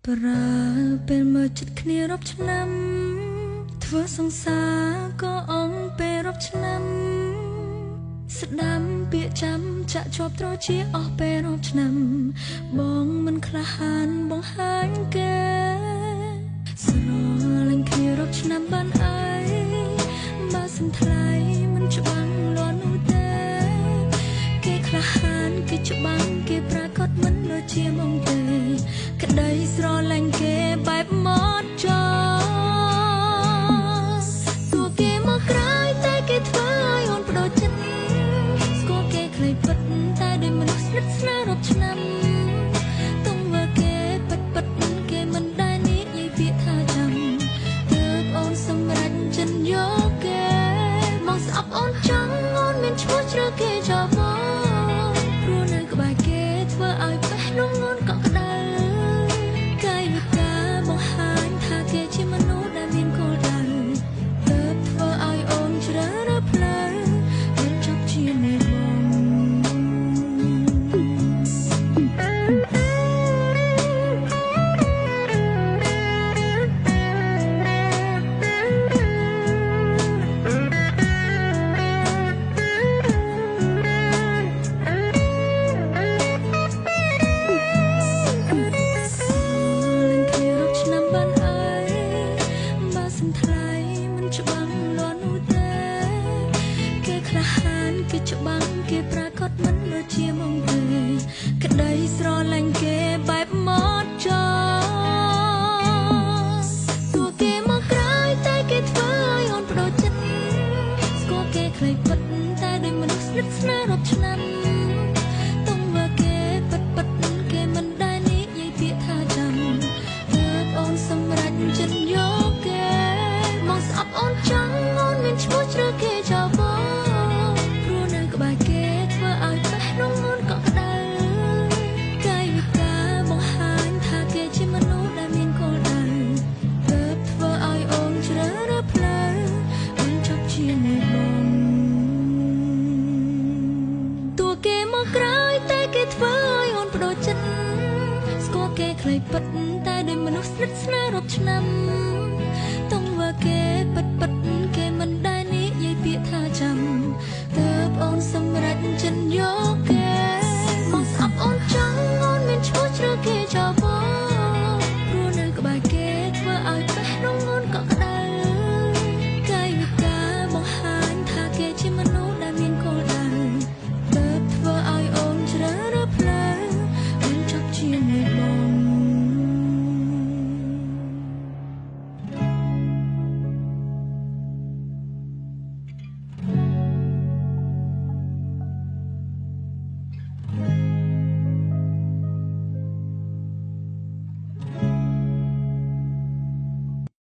ប្រើពេលមើលចិត្តគ្នារាប់ឆ្នាំធ្វើសង្សារក៏អង្គពេលរាប់ឆ្នាំស្ដាំពាក្យចាំចាក់ជាប់ត្រជាអស់ពេលរាប់ឆ្នាំបងមិនក្លាហានបង្ហាញគេស្រឡាញ់គ្នារាប់ឆ្នាំបានអីបើសិនថ្លៃមិនច្បាំងលាន់នោះទេគេក្លាហានគេច្បាំងគេប្រាកដមិនដូចជាមកទេក្តីស្រឡាញ់គេបែបមកចោសួរគេមកក្រោយតែគេធ្វើឲ្យអូនបដូរចិត្តស្គាល់គេខ្លីពិតតែដូចមនុស្សស្និទ្ធស្នាលរាប់ឆ្នាំទុំមើលគេពិតពិតគេមិនដែលនិយាយពាក្យថាចាំទើបអូនសម្រេចចិនយកគេមកស្អប់អូនចង់អូនមានឈ្មោះជ្រើគេចោលមកព្រោះនៅក្បែរគេធ្វើឲ្យបេះដូងអូនកក់ក្ដៅកាយវិការបង្ហាញថាគេជាមនុស្សដែលមានគោលដៅទើបធ្វើឲ្យអូនជ្រើសរើសផ្លូវមិនចប់ជាមួយបងគេច្បាំងគេប្រាកដមិនដូចជាមកទេក្តីស្រឡាញ់គេបែបមកចោសួរគេមកក្រោយតែគេធ្វើឲ្យអូនបដូរចិត្តស្គាល់គេខ្លីពិតតែដូចមនុស្សស្និទ្ធស្នាលរាប់ឆ្នាំទុំមើលគេពិតពិតគេមិនដែលនិយាយពាក្យថាចាំទើបអូនសម្រេចចិនយកគេមកស្អប់អូនចង់អូនមានឈ្មោះជ្រើគេចោលបងបែគេធ្វើឲ្យបេះដូងអូនកក់ក្ដៅកាយវិការបង្ហាញថាគេជាមនុស្សដែលមានគោលដៅទើបធ្វើឲ្យអូនជ្រើសរើសផ្លូវមិនចប់ជាមួយបងតួគេមកក្រោយតែគេធ្វើឲ្យអូនបដូរចិត្តស្គាល់គេខ្លីពិតតែដូចមនុស្សស្និទ្ធស្នាលរាប់ឆ្នាំ